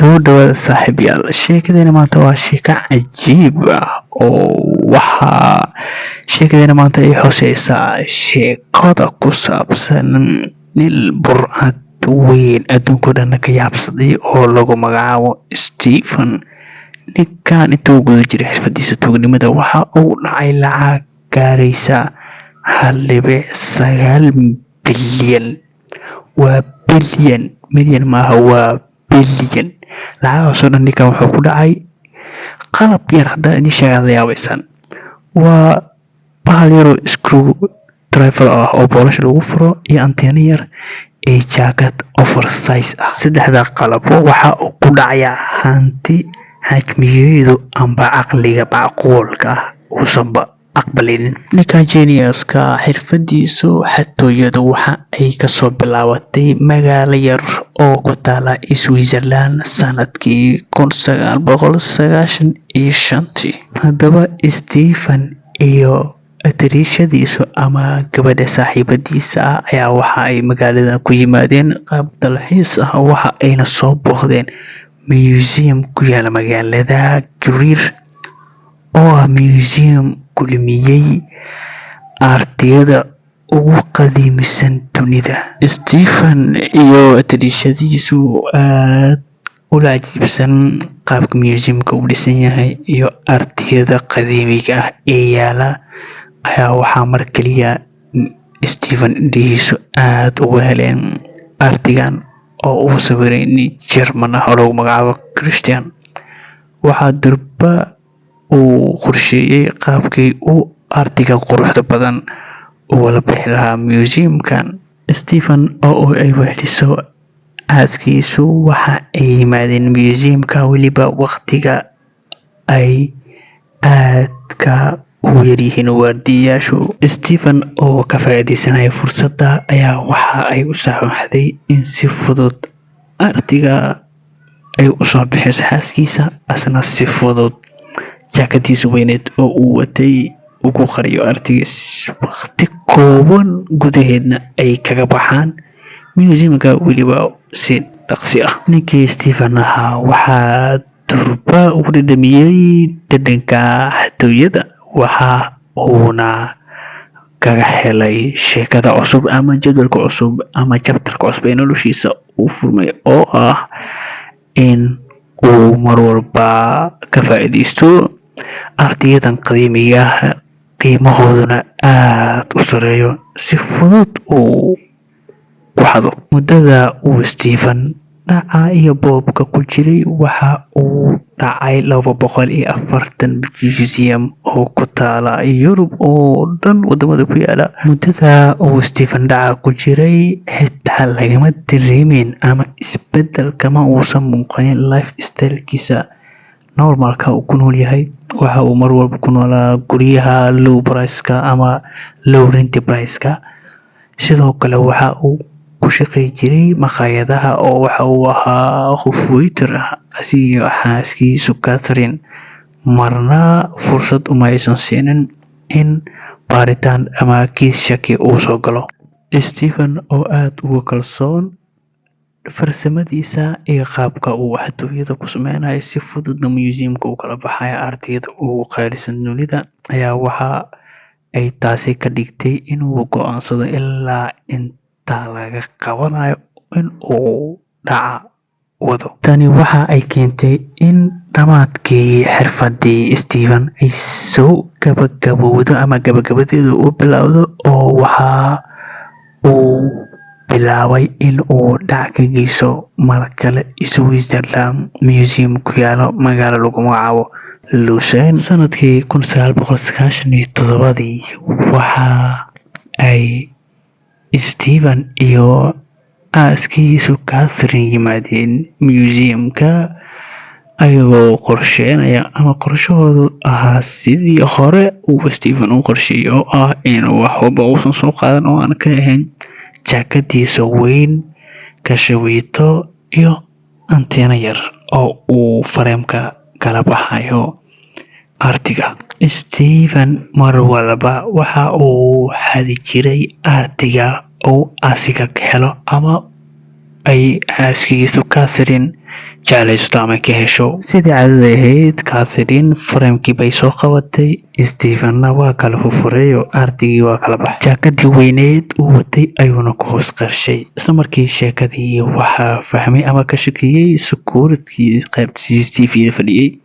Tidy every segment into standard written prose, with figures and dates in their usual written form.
Soo dhawaada, saaxiibayaal. Sheekadeena maanta waa sheeko cajiib ah oo waxaa sheekadeena maanta ay xuseysaa sheekada ku saabsan nin burcad weyn, adduunka dhanna ka yaabsaday, oo lagu magacaabo Stephen. Ninkan intuu guda jiray xirfadiisa tuugnimada, waxa uu dhacay lacag gaaraysa 1.9 bilyan. Waa bilyan, milyan maaha, waa bilyan. Lacagahaasoo dhan ninkan wuxuu ku dhacay qalab yar. Haddaa idin sheegaa, la yaabaysaan. Waa bahal yaroo screw driver ah oo boolasha lagu furo iyo anteena yar ee jaakad oversize ah. Saddexda qalabo waxa uu ku dhacayaa hanti xajmigeedu amba caqliga macquulka ah uusanba aqbalinin. Ninkan geniuska, xirfadiisu xatooyadu waxa ay kasoo bilaabatay magaalo yar oo ku taala Switzerland sanadkii 1995-tii. Haddaba, Stephen iyo atariishadiisu ama gabadha saaxiibadiisa ah ayaa waxa ay magaalada ku yimaadeen qaab dalxiis ah, waxa ayna soo booqdeen museum ku yaala magaalada Gruyères, oo ah museum kulmiyey artiyada ugu qadiimisan dunida. Stephen iyo atariishadiisu aad ula cajiibsan qaabka museumka uu dhisan yahay iyo artiyada qadiimiga ah ee yaala ayaa waxaa mar kaliya Stephen indhihiisu aad uga heleen artigan oo uu sawiray nin German ah oo lagu magacaabo Christian. Waxaa durba uu qorsheeyey qaabkii uu artiga quruxda badan ugala bixi lahaa museumkan. Stephen oo ay weheliso xaaskiisu waxa ay yimaadeen museumka weliba waqtiga ay aadka ugu yaryihiin waardiyayaashu. Stephen oo ka faa'iideysanaya fursadda ayaa waxa ay u saamaxday in si fudud artiga ay usoo bixiso xaaskiisa, asna si fudud jaakadiisa weyneed oo uu watay uu ku qariyo artigiis, waqti kooban gudaheedna ay kaga baxaan museumka, weliba si dhaqsi ah. Ninkii Stephen ahaa waxaa durba ugu dhadhamiyey dhadhanka xatooyada, waxa uuna kaga helay sheekada cusub ama jadwalka cusub ama chapterka cusub ee noloshiisa uu furmay, oo ah in uu mar walba ka faa'iideysto artiyadan qadiimiga ah, qiimahooduna aad u sareeyo, si fudud uu ku xado. Muddada uu Stephen dhaca iyo boobka ku jiray, waxa uu dhacay 240 museum oo ku taala Yurub oo dhan, wadamada ku yaala. Muddada uu Stephen dhaca ku jiray, xitaa lagama dareemin ama isbedel kama uusan muuqanin life stylekiisa normalka uu ku nool yahay. Waxa uu mar walba ku noolaa guryaha low priceka ama low rent priceka. Sidoo kale waxa uu ku shaqey jiray maqaayadaha, oo waxa uu ahaa qof waiter ah. Asiga xaaskiisu Catherine marna fursad uma aysan siinin in baaritaan ama kiis shaki uu soo galo. Stephen oo aada uga kalsoon farsamadiisa iyo qaabka uu xatooyada ku sameynayo, si fududna museumka uu kala baxaya artiyada ugu qaalisan dunida, ayaa waxa ay taasi ka dhigtay inuu go'aansado ilaa inta laga qabanayo in uu dhaca wado. Tani waxa ay keentay in dhamaadkii xirfadii Stephen ay soo gabagabowdo ama gabagabadeedu uu bilowdo, oo waxa uu bilaabay in uu dhac ka geysto mar kale Switzerland, museum ku yaalo magaalo lagu magacaabo Lucerne. Sanadkii 1997-dii, waxa ay Stephen iyo xaaskiisu Catherine yimaadeen museumka, ayagoo qorsheynaya ama qorshahoodu ahaa sidii hore uu Stephen u qorsheeyay, oo ah in wax walba uusan soo qaadan oo aan ka ahayn jaakadiisa weyn, kashawiito iyo anteena yar oo uu fareemka kala baxayo artiga. Stephen mar walba waxa uu xadi jiray artiga uu asiga ka helo ama ay xaaskiisu Catherine. Jeclaysato ama ka hesho. Sidii caadada ahayd, Catherine framekii bay soo qabatay, Stephenna waa kala furfureeyo, artigii waa kala baxay, jaakadii weyneed uu watay ayuuna ku hoos qarshay. Isla markii sheekadii waxaa fahmay ama ka shakiyey security qaybta CCTV fadhiyey.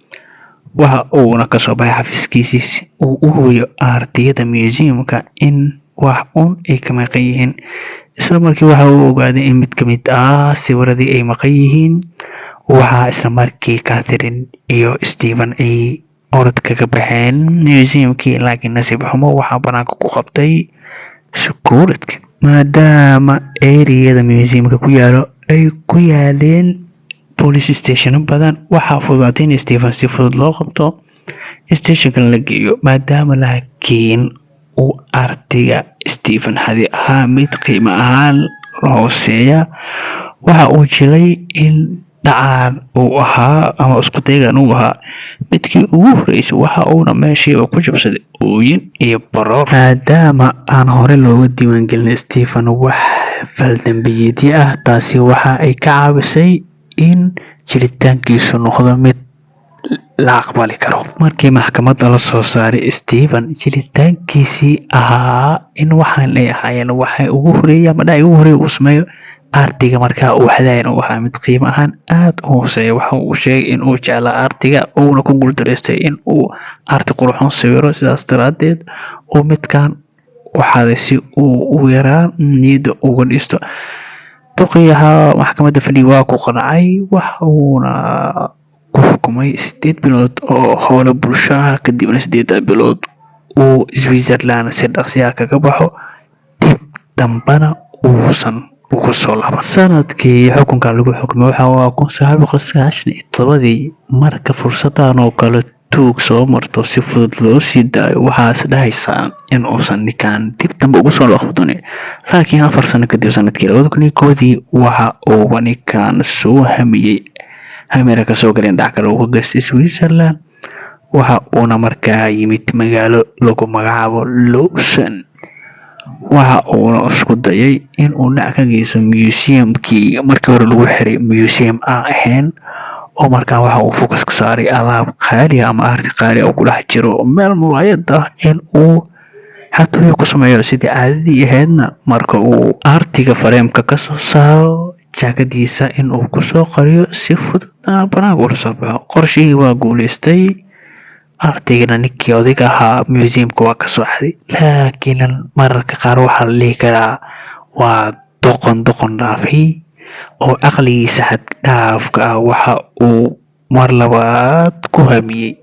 Waxa uuna kasoo baxay xafiiskiisii si uu u hubiyo artiyada museumka in wax uun ay ka maqan yihiin. Isla markii waxa uu ogaaday in mid ka mid ah sawiradii ay maqan yihiin. Waxaa isla markii Catherine iyo Stephen ay orod kaga baxeen museumkii, laakiin nasiib xumo waxaa banaanka ku qabtay security, maadaama areada museumka ku yaalo ay ku yaaleen police station badan. Waxaa fududaatay in Stephen si fudud loo qabto, stationkan la geeyo, maadaama laakiin uu artiga Stephen hadi ahaa mid qiimo ahaan hooseeya. Waxa uu jilay in dhacaan uu ahaa ama isku daygan uu ahaa midkii ugu horeysay. Waxa uuna meeshiiba ku jabsaday ooyin iyo baroor, maadaama aan hore looga diiwaangelin Stephen wax faldambiyeedyo ah. Taasi waxa ay ka caawisay in jilitaankiisu noqdo mid la aqbali karo. Markii maxkamadda la soo saaray Stephen, jilitaankiisii ahaa in waxaan ay ahaayeen waxay ugu horeeyay ama dhacay ugu horeeyay uu sameeyo, artiga markaa uu xadayn uu ahaa mid qiimo ahaan aada u hooseeya. Waxa uu sheegay in uu jeclaa artiga, uuna ku guuldareystay in uu arti qurxoon sawiro, sidaas daraaddeed uu midkan u xaday si uu ugu yaraan niyadda uga dhisto. Duqii ahaa maxkamadda fadhiga waa ku qancay, waxa uuna ku xukumay 8 bilood oo howlo bulsho ah, kadibna 8da bilood uu Switzerland si dhaqsi ah kaga baxo, dib dambana uusan ugu soo laaban. Sanadkii xukunka lagu xukumay waxa uu ahaa 1997dii. Marka fursadan oo kale tuug soo marto si fudud loo sii daayo, waxaas dhahaysaan in uusan ninkan dib dambe ugu soo laqabdonin. Laakiin 4 sano kadib, sanadkii 2001dii, waxa uuba ninkan soo hamiyey hamira kasoo galeen dhac kale uu ka geystay Switzerland. Waxa uuna markaa yimid magaalo lagu magacaabo Lausanne. Waxa uuna isku dayay in uu dhac ka geysto museumkii markii hore lagu xiray, museum aan ahayn oo markaa waxa uu focus ka saaray alaab qaali ah ama arti qaali ah oo ku dhex jiro meel muraayad ah in uu xatooyo ku sameeyo. Sidii caadadii ahaydna, marka uu artiga frameka kasoo saaro jaakadiisa, in uu kusoo qariyo, si fududna banaanka ula soo baxo. Qorshihii waa guuleystay, artigana ninkii odayga ahaa museumka waa kasoo xaday. Laakiin mararka qaar waxaa la dhihi karaa waa doqon doqon dhaafay, oo caqligiisa xad dhaafka ah waxa uu mar labaad ku hamiyey,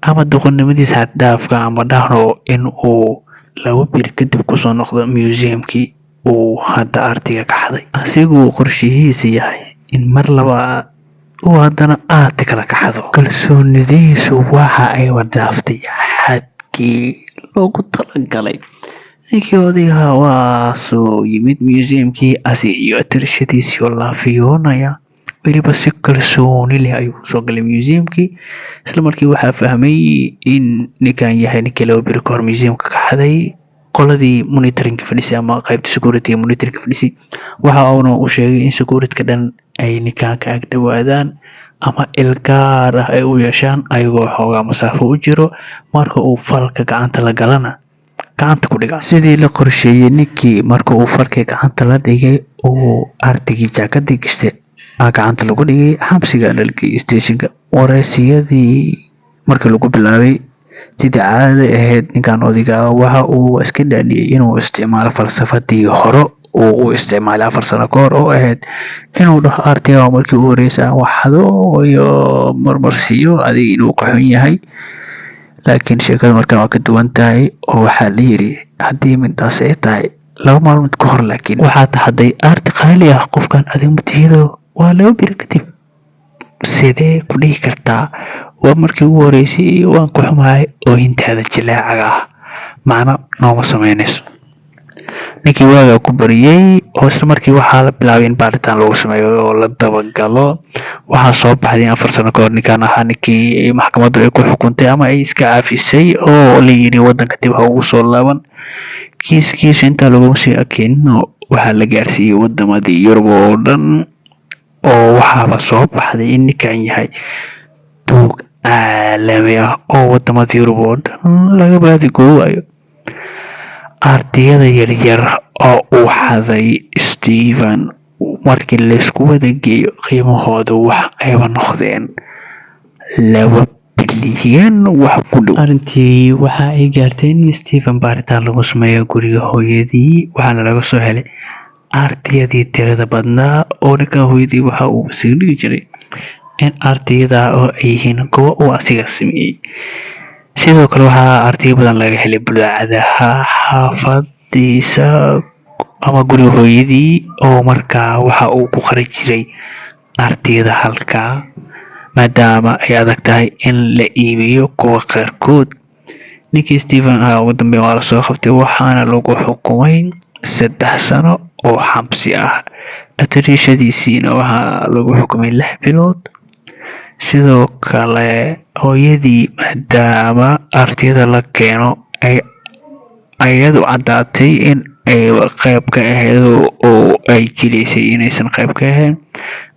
ama doqonnimadiisa xad dhaafka, ama dhahno in uu 2 bir kadib kusoo noqdo museumkii uu hadda artiga ka xaday, asiguu qorshihiisa yahay in mar labaad uu haddana arti kale ka xado. Kalsoonidiisu waxa ayba dhaaftay xadkii loogu talagalay. Ninkii odayga waa soo yimid museumkii asi iyo tirshadiisii oo laafiyoonaya, weliba si kalsooni leh ayuu kusoo galay museumkii. Isla markii waxaa fahmay in ninkan yahay ninkii 2 biri kahor museumka ka xaday qoladii monitoringka fadhisay ama qaybta security monitoringka fadhisay. Waxa uuna u sheegay in security-ka dhan ay ninkan ka ag dhawaadaan ama il gaar ah ay u yeeshaan, ayagoo xoogaa masaafo u jiro, marka uu falka gacanta la galana gacanta ku dhiga. Sidii la qorsheeyey, ninkii marka uu falkii gacanta la dhigay, uu artigii jaakadii gashtay gacanta lagu dhigay, xabsigana la geeyey stationka. Wareysiyadii markii lagu bilaabay, sidii caadada ahayd, ninkan odayga waxa uu iska dhaadhiyey inuu isticmaalo falsafadii hore uu u isticmaalay 4 sano ka hor, oo ahayd inuu dhaho artiga markii ugu horreysay aan wax xado iyo marmarsiiyo adiga inuu ka xun yahay. Laakiin sheekada markan waa ka duwan tahay, oo waxaa la yiri haddii midaas ay tahay 2 maalmood ka hor, laakiin waxaa taxaday arti qaali ah, qofkan adiga matihido, waa 2 biri kadib, sidee ku dhihi kartaa waa markii ugu horeysay, waan ku xumahay? Oohintaada jilaacaga ah macno nooma sameynayso. Ninkii waagaa ku bariyey, oo isla markii waxaa la bilaabay in baaritaan lagu sameeyo oo la dabagalo. Waxaa soo baxday in 4 sano kahor ninkan ahaa ninkii maxkamaddu ay ku xukuntay ama ay iska caafisay, oo la yiri wadanka dib ha ugu soo laaban. Kiiskiisu intaa laguma sii ekeenin, waxaa la gaarsiiyey wadamadii Yurub oo dhan. Oo waxaaba soo baxday in ninkan yahay tuug caalami ah oo wadamada Yurub oo dhan laga baadigoobayo. Artiyada yaryar oo uu xaday Stephen markii laysku wada geeyo, qiimahoodu wax ayba noqdeen 2 bilyan wax ku dhow. Arrintii waxa ay gaartay in Stephen baaritaan lagu sameeyo guriga hooyadii, waxaana laga soo helay artiyadii tirada badnaa, oo ninkan hooyadii waxa uu isaga dhigi jiray in artiyada oo ay yihiin kuwa uu asiga sameeyey. Sidoo kale waxaa artiyo badan laga helay bulaacadaha xaafadiisa ama guriga hooyadii, oo markaa waxa uu ku qari jiray artiyada halkaa, maadaama ay adag tahay in la iibiyo kuwa qaarkood. Ninkii Stephen ahaa ugu dambeyn waa lasoo qabtay, waxaana lagu xukumay 3 sano oo xabsi ah. Atariishadiisiina waxaa lagu xukumay 6 bilood. Sidoo kale hooyadii, maadaama artiyada la keeno ay ayadu caddaatay in ay qayb ka ahayd oo ay jilaysay inaysan qayb ka ahayn,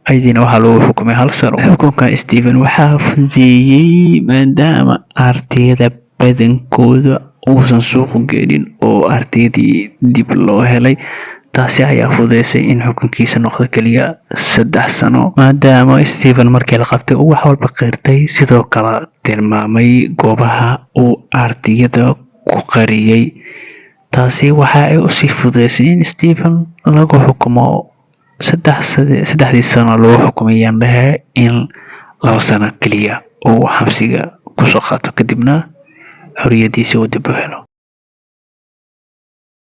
ayadiina waxaa lagu xukumay hal sano. Xukunka Stephen waxaa fududeeyey maadaama artiyada badankooda uusan suuq gelin oo artiyadii dib loo helay. Taasi ayaa fududeysay in xukunkiisa noqdo keliya 3 sano, maadaama Stephen markii la qabtay uu wax walba qirtay, sidoo kale tilmaamay goobaha uu artiyada ku qariyay. Taasi waxa ay usii fududeysay in Stephen lagu xukumo saddexdii sano lagu xukumay, yaan dhehe, in 2 sano keliya uu xabsiga kusoo qaato, kadibna xoriyadiisa uu dib u helo.